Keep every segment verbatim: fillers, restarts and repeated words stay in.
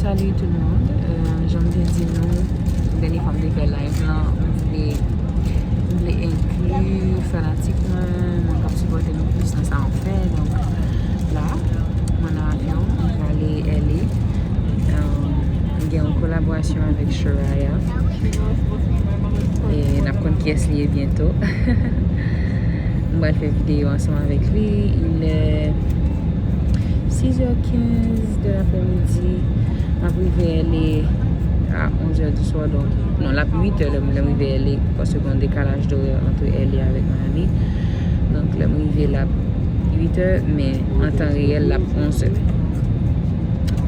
Salut tout le monde. Euh, jan m te di nou dènye fwa m te fè live lan, m vle, m vle enkli fanatik mwen, moun k ap sipòte m plis nan sa m ap fè. Donk la, mwen nan avyon, m prale L A. Euh, m gen yon kolaborasyon avèk Soraya. E n ap konn kiyès li ye byento. M pral fè videyo ansanm avèk li. Il est six heures quinze de l'après-midi. M ap rive L A a onze heures du soir, donk, non, l ap uit è lè m, lè m rive L A, paske gen yon dekalaj dorè ant L A avèk Miami. Donk, lè m rive, l ap uit è, men an tan reyèl, l ap onze è.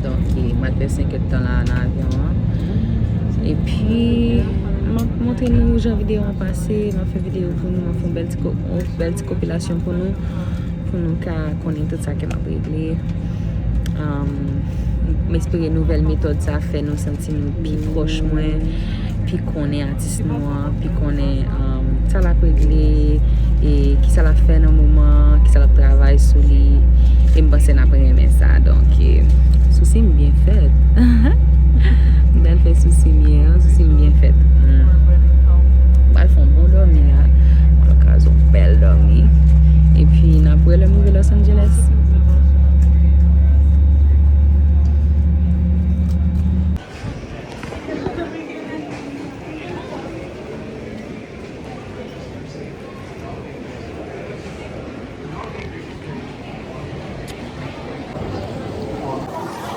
Donk, e, m al fè senk è tan la nan avyon an. Epi, m ap montre nou jan videyo an pase, m ap fè videyo pou nou, m ap fè yon bèl ti ko-, yon bèl ti konpilasyon pou nou, pou nou ka konnen tout sa ke m ap regle. Um, m espere nouvèl metòd sa fè nou santi nou pi pwòch mwen, pi konnen atis nou an, pi konnen, um, sa l ap regle, e kisa l ap fè nan moman, kisa l ap travay sou li. E m panse n ap renmen sa. Donk, e, sousi m byen fèt. M pral fè sousi m ye, sousi m byen fèt. Hmm. M pral fè yon bon dòmi la. M pral kraze yon bèl dòmi. Epi, n ap wè lè m rive Los Angeles.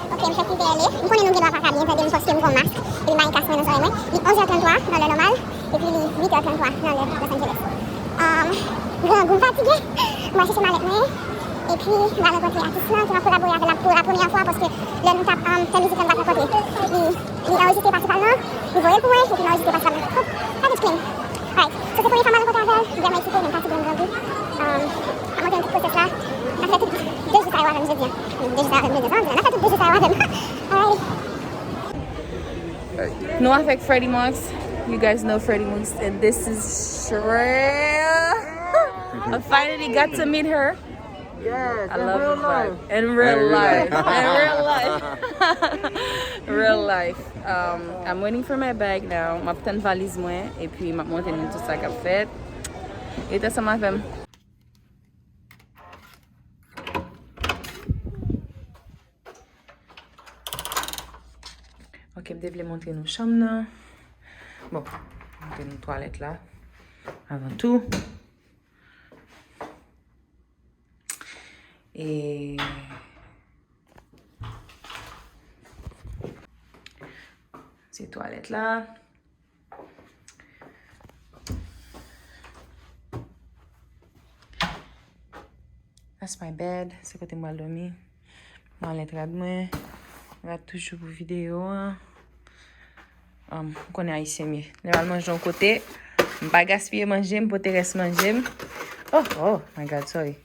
Ok, m fèk rive L A. M konnen nou gen dwa pa ka byen tande m paske m gen yon mask. Epi m gen yon kas mwen nan zòrèy mwen. Li onz è tranntwa nan lè nòmal. Epi li uit è tranntwa nan lè Los Angeles. Um, grangou, m fatige. M al chèche malèt mwen. Epi m al rankontre atis lan ke m ap kolabore avè l pou la premyè fwa paske lè nou t ap, um, fè mizik lan, nou pa t rankontre. Li, li anrejistre pati pa l lan, li voye l pou mwen, epi m anrejistre pati pa m lan. Hop, package clean. Alright. So, se premye fwa m al rankontre avè l, li vrèman eksite, men m fatige, m grangou. Um, m ap montre nou tout pwosès la. N ap fè tout de jou sa yo avè m jodi a. De jou sa yo avè m jodi a, sa m di la. N ap fè tout de jou sa yo avè m. Alright. Nou avèk Freddie Monks. You guys know Freddie Monks, and this is Shreya. I finally got to meet her. Yes, I love the vibe. In real life. In real life. Real life. Um, I'm waiting for my bag now. M ap tann valiz mwen, epi m ap montre nou tout sa k ap fèt. Rete ansanm avè m. Ok, m te vle montre nou chanm nan. Bon, montre nou twalèt la. Avan tou. E se twalèt la. That's my bed. Se kote m pral dòmi. M anlè rad mwen. Rad toujou pou videyo an. Um, ou konnen ayisyen m ye. Lè m al manje yon kote, m pa gaspiye manje, m pote rès manje m. Oh, oh, my God, sorry.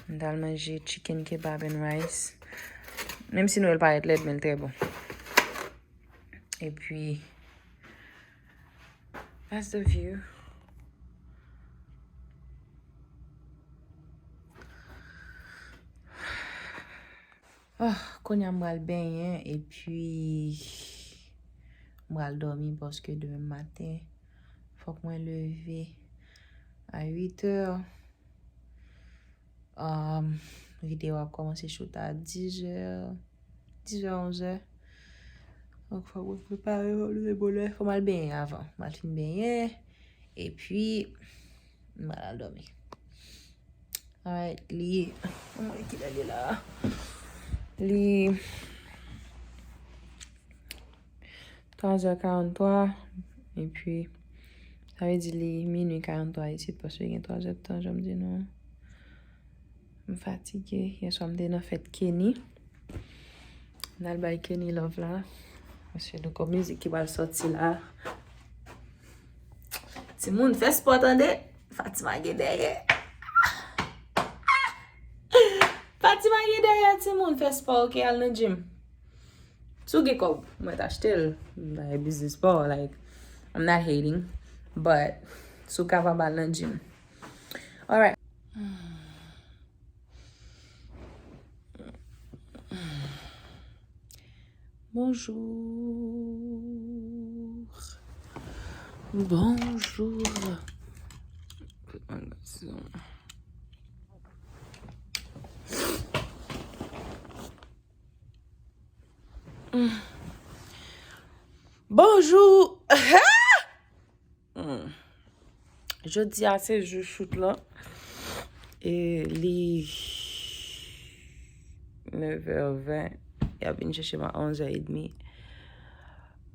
M t al manje chicken kebab and rice. Menm si nou wè l parèt lèd, men l trè bon. Epi, that's the view. Oh, kounye a m pral benyen, epi m pral dòmi paske demen maten, fòk mwen leve a uit è. Um, videyo a ap kòmanse shoot a diz è, diz è, onz è. Donk, fòk mwen prepare, fòk mwen leve bonè, fòk m al benyen avan. M al fin benyen, epi m al dòmi. Alright, li, mwen kilè li la. Li twa zè karant twa, epi, sa vle di li minui karant twa isit, paske gen twa zè tan, jan m di nou an. M fatige. Yèswa, m te nan fèt Kenny. N al bay Kenny love la. Paske nou gon mizik ki pral sòti la. Timoun, fè spò tande. Fatima gen dèyè. Fatima gen dèyè, timoun, fè spò, ok, al nan gym. Si w gen kòb, mwen t achte l. M pa gen biznis pa w, like, I'm not hating, but si w kapab al nan gym. Alright. Bonjou. Bonjou. Bonjou. Hmm. Jodi a se jou shoot lan. E li nèv è ven. Y ap vin chèche m a onz è edmi.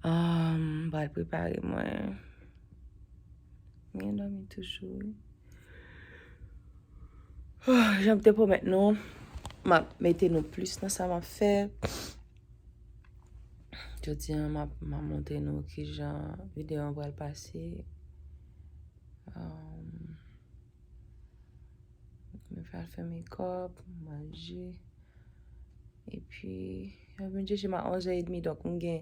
Ah, m pral prepare mwen. M gen dòmi toujou, wi. Jan m te pwomèt nou, m ap mete nou plis nan sa m ap fè. Jodi a, m ap, m ap montre nou kijan videyo an pral pase. Um, m pral fè makeup, manje. Epi, yo vin chèche m a onz è edmi, donk m gen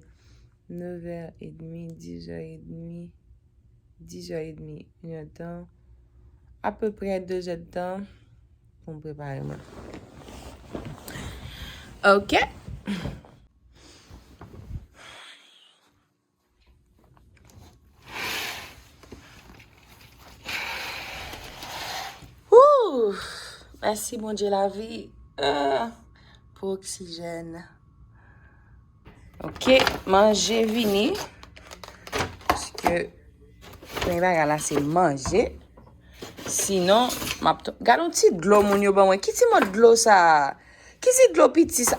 nèv è edmi, diz è edmi, diz è edmi, inèdtan, apeprè de zèdtan pou m prepare mwen. Ok. Woo! Mèsi Bondye lavi, euh, pou oksijèn. Ok, manje vini. Paske premye bagay la se manje. Sinon, m ap t-, gade yon ti dlo moun yo ban mwen. Ki ti mòd dlo sa a? Ki ti dlo piti sa?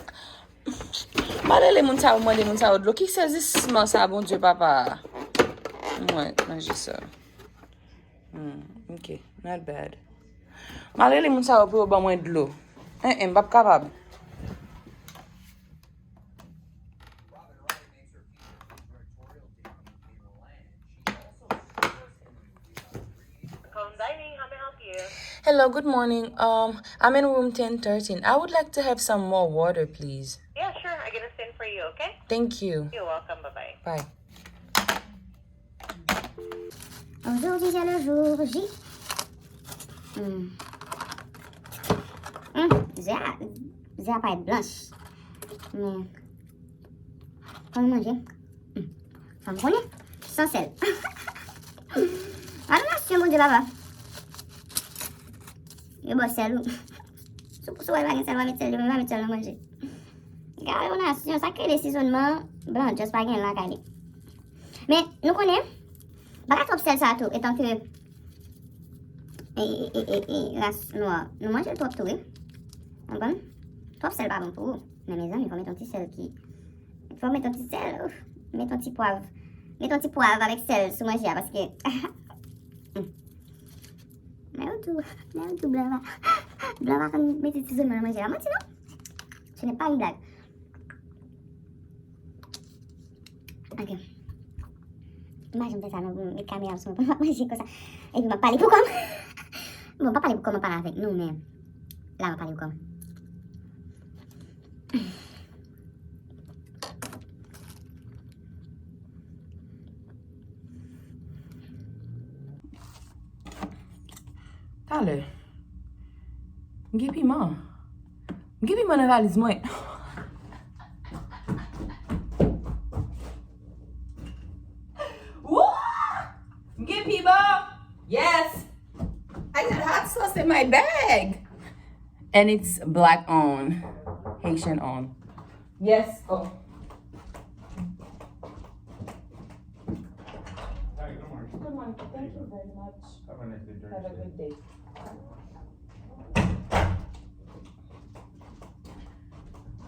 M al rele moun sa yo, mande moun sa yo dlo. Ki sezisman sa, Bondye papa? Mwen, manje sa. Hmm, ok, not bad. M al rele moun sa yo pou yo ban mwen dlo. En, en, m p ap kapab. Hello, good morning. Um, I'm in room ten thirteen. I would like to have some more water, please. Yeah, sure. I can send for you, okay? Thank you. You're welcome. Bye-bye. Bye. Aujourd'hui, c'est le jour J. Hmm. Hmm, ze a, ze a parèt blanch. Men, kon manje. Hmm. Fanm konnen. San sèl. Adorasyon, Bondye papa. Yo ba w sèl ou. Si w wè pa gen sèl, w a met sèl, yo pa met sèl nan manje. Gade yon nasyon, sa k rele sizonnman, blan just pa gen lakay li. Men, nou konnen, bagay twòp sèl sa tou, etan ke, e, e, e, e, e, ras nwa, nou manje l twòp tou, wi. Konprann? Twòp sèl pa bon pou ou. Men mezanmi, fò met yon ti sèl ki, fò met yon ti sèl, ouf, met yon ti pwav. Met yon ti pwav avèk sèl sou manje a, paske, men yo tou, men yo tou blan pa, blan pa konn mete ti zòn nan manje a. Manti non? Ce n'est pas une blague. Ok. Imajine m fè sa non, pou m met kamera sou mwen, pou m ap manje konsa. Epi m ap pale pou kò m. Bon, m pa pale pou kò m, m ap pale avèk nou, men la m ap pale pou kò m. Talè. M gen piman. M gen piman nan valiz mwen. Woo! M gen piman. Yes. I got hot sauce in my bag. And it's black owned, Haitian owned. Yes. Oh. Hi, good morning. Good morning. Thank you very much. Have a nice day. Have a good day.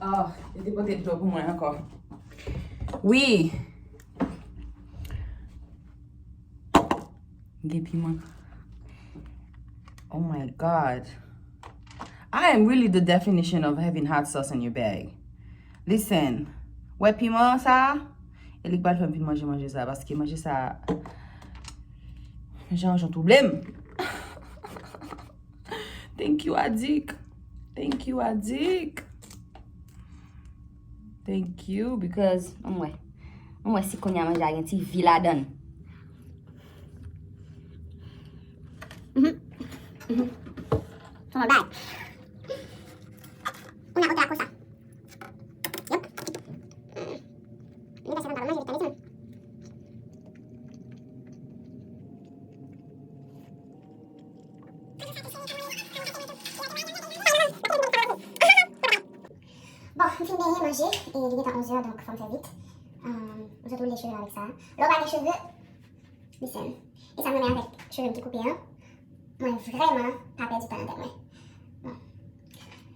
Oh, yo te pote dlo pou mwen ankò. Wi. Gen piman. Oh my God. I am really the definition of having hot sauce in your bag. Listen, wè piman sa, e li k pral fè m vin manje manje sa, paske manje sa, jan jan twouble m. Thank you, Adik. Thank you, Adik. Thank you, because, ann wè. Ann wè si kounye a manje a gen ti vi ladan l. Mhm. Mhm. Son bagay. Ou nan kote a konsa. Yep. E li gentan onz è, donk fò m fè vit. Ehm, m sot woule cheve m avèk sa. Lè w pa gen cheve, li sèl. E sa m renmen avèk cheve m ki koupe an, mwen vrèman pa pèdi tan nan tèt mwen. Bon.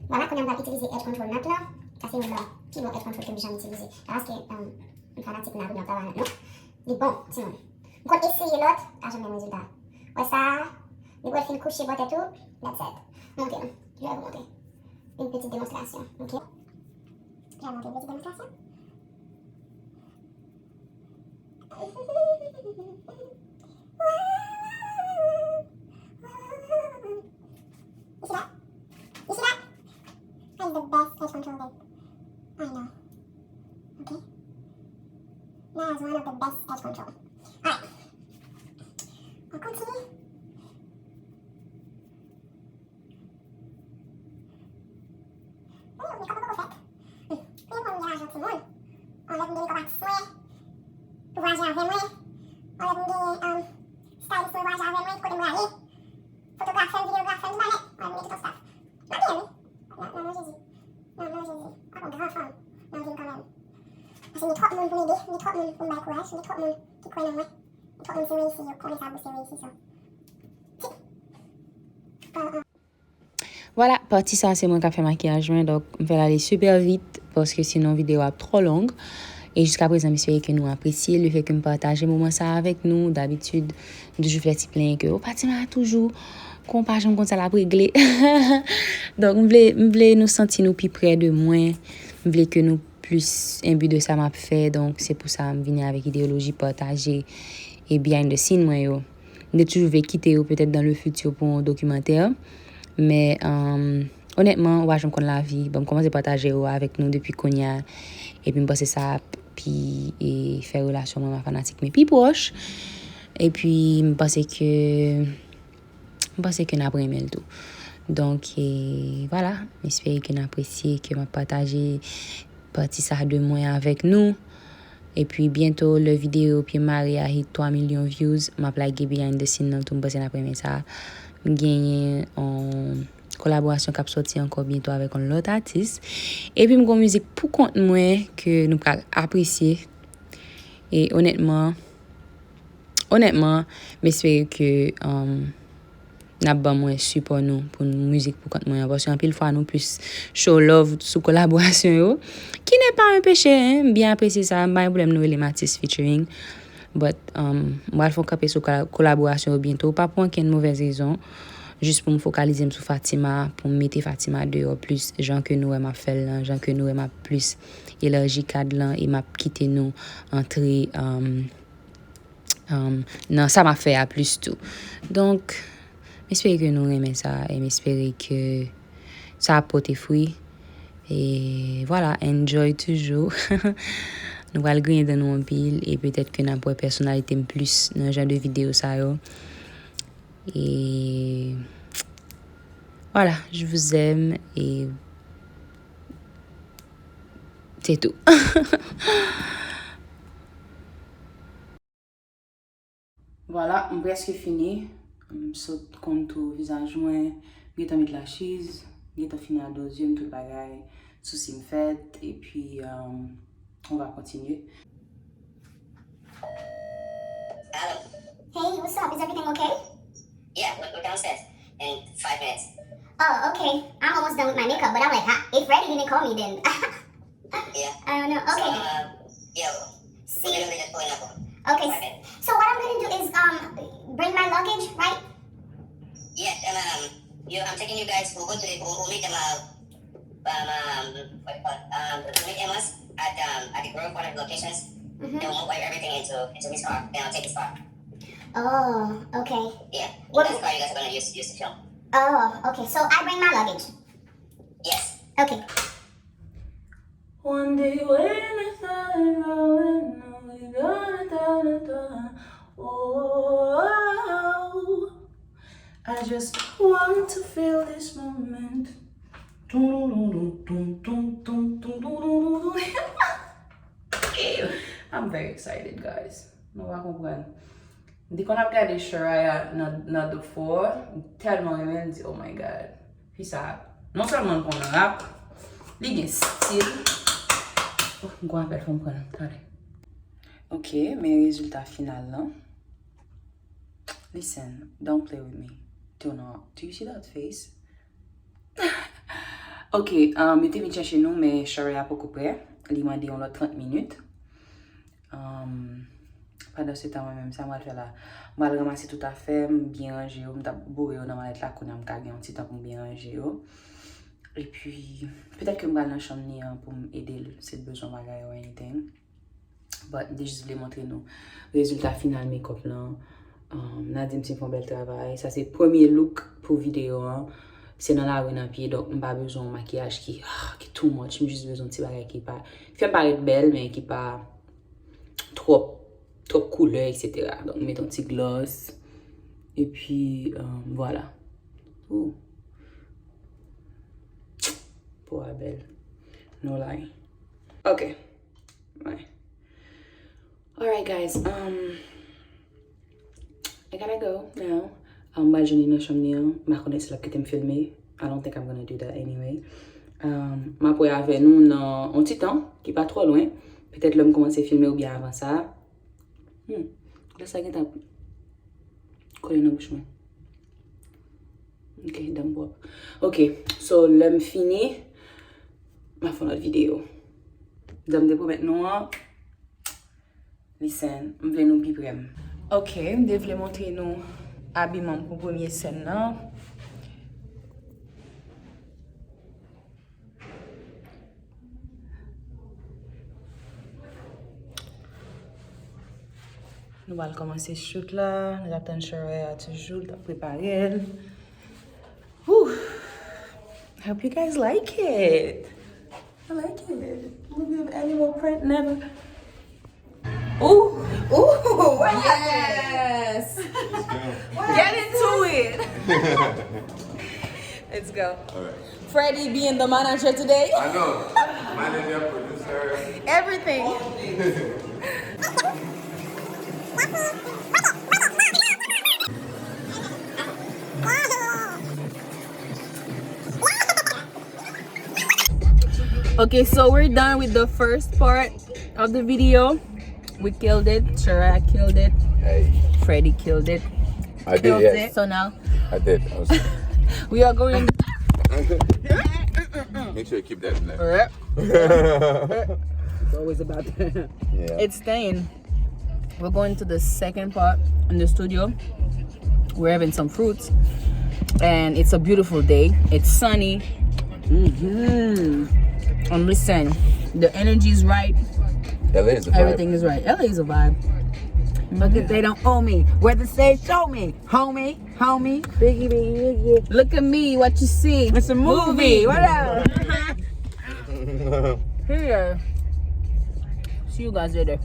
Vwala, kounye a m pral itilize edge control nan la. Sa se youn nan pi bon edge control ke m janm itilize. Pa paske, ehm, m fanatik nan, nan travay nan, non. Li bon, timoun. M konn eseye lòt, pa janm gen rezilta. Wè sa, li pral fin kouche bò tèt ou, that's it. Montre m. Je vais vous montrer. Une petite démonstration, ok? Je vais vous montrer une petite démonstration. You see that? You see that? That is the best edge control that I know. Okay? That is one of the best edge control. Alright. On continue. Wi, mekòp mwen poko fèt. Wi, mwen gen lajan timoun. Anlè m gen mekòp atis mwen pou vwayaje avè mwen. Anlè m gen, um, stylist mwen vwayaje avè mwen, kote m prale. Fotografè m, videografè m, tout bagay. Anlè m gen tout yon staff. M ap byen, wi. Nan, nan non Jezi. Nan non Jezi. M ap yon gran fanm nan vi m kanmenm. Paske m gen twòp moun pou m ede, m gen twòp moun pou m bay kouraj, m gen twòp moun ki kwè nan mwen. M gen twòp moun ki reyisi, yo konnen sa pou se reyisi, so. Ti. Bon, bon. Vwala, pati sa se mwen k ap fè makiyaj mwen, donk m fè l ale super vit, paske sinon videyo ap twò long. E jiska prezan, m espere ke nou apresye lefèt ke m pataje moman sa avèk nou. Dabitid, m toujou fè ti plenyen ke, o, Fatima toujou, kon pa janm konn sa l ap regle. Donk, m vle, m vle nou santi nou pi prè de mwen. M vle ke nou plis enbi de sa m ap fè. Donk, se pou sa m vini avèk ideyoloji pataje e behind the scene mwen yo. M te toujou vle kite yo petèt dans le futur pou yon dokimantè. Men, um, onètman, ou pa janm konn lavi. Bon, m kòmanse pataje yo avèk nou depi kounye a. Epi m panse sa ap pi, e, fè relasyon mwen ak fanatik mwen pi pwòch. Epi m panse ke, m panse ke n ap renmen l tou. Donk, e, vwala, m espere ke n apresye ke m ap pataje pati sa de mwen avèk nou. Epi byento, lè videyo Pye Mare a hit twa milyon views, m ap lage behind the scene nan tou, m panse n ap renmen sa. M genyen yon kolaborasyon k ap sòti ankò byento avèk yon lòt atis. Epi m gon mizik pou kont mwen ke nou pral apresye. E onètman, onètman, m espere ke, um, n ap ban mwen sipò nou pou mizik pou kont mwen an, paske anpil fwa nou plis show love sou kolaborasyon yo, qui n'est pas un péché, hein, m byen apresye sa, m pa gen pwoblèm nou rele m atis featuring, but, um, m pral fè yon kanpe sou kola-, kolaborasyon yo byento, pa pou okenn movèz rezon, jis pou m fokalize m sou Fatima, pou m mete Fatima deyò plis, jan ke nou wè m ap fè l lan, jan ke nou wè m ap plis elaji kad lan, e m ap kite nou antre, um, um, nan sa m ap fè a plis tou. Donk, m espere ke nou renmen sa, e m espere ke sa ap pote fwi. E vwala, enjoy toujou. Nou pral griyen dan nou anpil, e petèt ke n ap wè pèsonalite m plis nan jan de videyo sa yo. E vwala, je vous aime, e se tou. Vwala, m prèske fini. M sot kontou vizaj mwen, m gentan met lachiz, m gentan fini adozye m tout bagay, sousi m fèt, epi, um, on va continuer. Hello. Hey, what's up? Is everything okay? Yeah, we're, we're downstairs in five minutes. Oh, okay. I'm almost done with my makeup, but I'm like, "Ah, if Freddy didn't call me, then." Yeah. I don't know. So, okay. Um, yeah, we're, see, we're literally just pulling up. Okay. Five minutes. So what I'm gonna do is, um, bring my luggage, right? Yes, and, um, you, I'm taking you guys. We'll go to the, we'll, we'll meet them, uh, um, um, what you call it? Um, we'll meet Amos at, um, at the Grove, one of the locations. Mm-hmm. Then we'll wipe everything into, into his car. Then I'll take his car. Oh, okay. Yeah. What? That's the car you guys are gonna use, use to film. Oh, okay. So I bring my luggage. Yes. Okay. One day when I thought I know we gonna turn it on. Oh, I just want to feel this moment. I'm very excited, guys. Nou pa konprann. M te konn ap gade Soraya nan, nan The Four, m tèlman renmen l, m di, "Oh my God." Fi sa, non sèlman l konn rap, li gen stil, Oh, m gon apèl, fò m pran l. Tande. Ok, men rezilta final lan. Listen, don't play with me. Do not. Do you see that face? Ok, um, yo te vin chèche nou, men Sharaya poko prè. Li mande yon lòt trant minit. Um, pandan se tan, mwen menm, sa m pral fè la? M pral ranmase tout afè m, byen ranje yo. M t ap boure yo nan malèt la, kounye a m ka gen yon ti tan pou m byen ranje yo. Epi, petèt ke m pral nan chanm li an pou m ede l, si l bezwen bagay or anything. But m te jis vle montre nou rezilta final makeup lan. Um, Nadine te fè yon bèl travay. Sa se premye look pou videyo an. Se nan lari n ap ye, donk m pa bezwen yon makiyaj ki, ah, ki too much. M jis bezwen yon ti bagay ki pa, fè m parèt bèl, men ki pa twòp, twòp koulè, et cetera. Donk m met yon ti gloss. Epi, um, vwala. Ooh. Po a bèl. No lie. Ok. Mwen. Alright, guys. Um, I gotta go now. Um, m pral jwenn li nan chanm li an. M pa konnen si l ap kite m filme. I don't think I'm gonna do that anyway. Um, m ap wè avè nou nan yon ti tan ki pa twò lwen. Petèt lè m kòmanse filme oubyen avan sa. Hmm. Lè sa gentan kole nan bouch mwen. Ok, dan m pwòp. Ok, so lè m fini, m ap fè yon lòt videyo. Jan m te pwomèt nou an, listen, m vle nou pi prè m. Ok, m te vle montre nou abiman m pou premye sèn nan. Nou pral kòmanse shoot la. Nou t ap tann Sharaya toujou, l t ap prepare l. Whew. I hope you guys like it. I like it. Movie of animal print never. Ooh, ooh, what happened? Yes. What happened? Get into it. Let's go. All right. Freddie being the manager today. I know. Manager, producer. Everything. Okay, so we're done with the first part of the video. We killed it. Sharaya killed it. Hey. Freddie killed it. I did, killed yes. It. So now I did. I was we are going. Make sure you keep that in there. All right. It's always about that. Yeah. It's staying. We're going to the second part in the studio. We're having some fruits. And it's a beautiful day. It's sunny. Mm-hmm. And listen, the energy is right. L A is a vibe. Everything is right. L A is a vibe. Fuck if they don't owe me. Whether say show me, homie, homie, biggie, biggie, biggie. Look at me, what you see? It's a movie. Movie. What up? Period. See you guys later.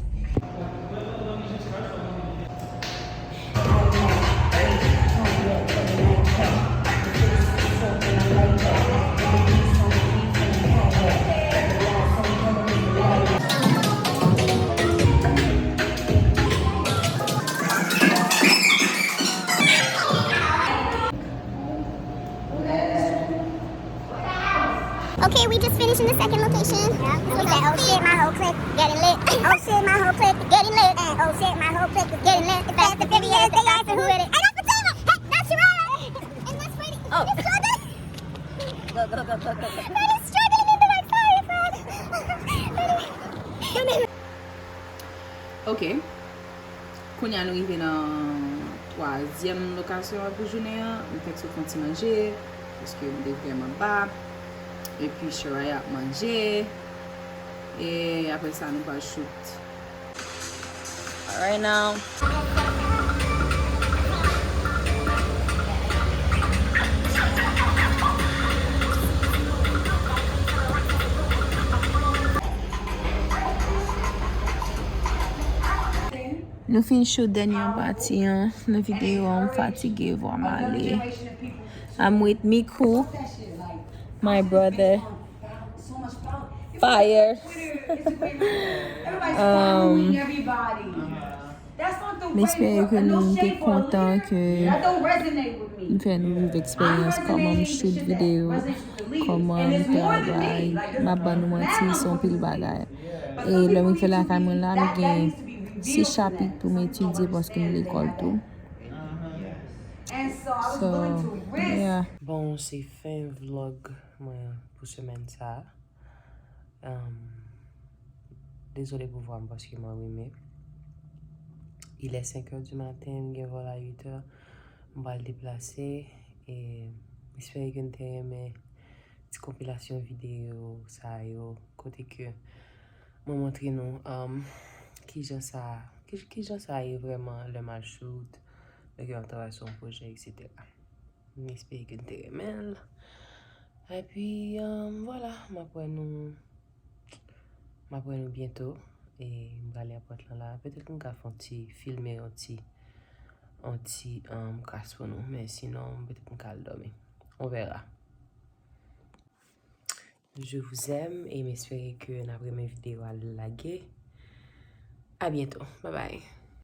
Okay, we just finished in the second location. Yeah. We said, oh shit, my whole clique getting lit. Oh shit, my whole clique getting lit. And oh shit, my whole clique is getting lit. It's Fast and Furious, they asking who with it. And that's Fatima! Hey, that's Sharaya! And that's Freddie. Oh. It's Jordan! Go, go, go, go, go. Freddie's struggling in the back. Sorry, Fred. Freddie. Okay. Kounye a nou rive nan twazyèm lokasyon an pou jounen an. M fèk sot fè yon ti manje, paske m te vrèman pa. Epi Sharaya ap manje. E apre sa, nou pral shoot. Alright now. Nou fin shoot dènye pati an nan videyo an, m fatige, vwa m ale. I'm with Miku, my brother. Fire. Um, m espere ke nou te kontan, ke m fè nou viv eksperyans, kòman m shoot videyo, kòman m travay. M ap ban nou manti, se yon pil bagay. E lè m rive lakay mwen la, m gen sis chapit pou m etidye paske m lekòl tou. So, yeah. Bon, se fen vlog mwen pou semèn sa a. Um, dezole pou vwa m paske m anrime. Il est cinq heures du matin, m gen vòl a uit è. M pral deplase e m espere ke n te renmen ti konpilasyon videyo sa yo kote ke mwen montre nou um, kijan sa ki, kijan sa ye vrèman lè m al shoot, lè ke m ap travay sou yon pwojè, etsetera. M espere ke n te renmen l. Epi, um, vwala, m ap wè nou m ap wè nou byento. E m prale apòt lan la. Petèt m ka fè yon ti filme yon ti yon ti um, kras pou nou. Men sinon, petèt m ka al dòmi. On verra. Je vous aime et m espere ke n ap renmen videyo a lage. A byento. Bye bye.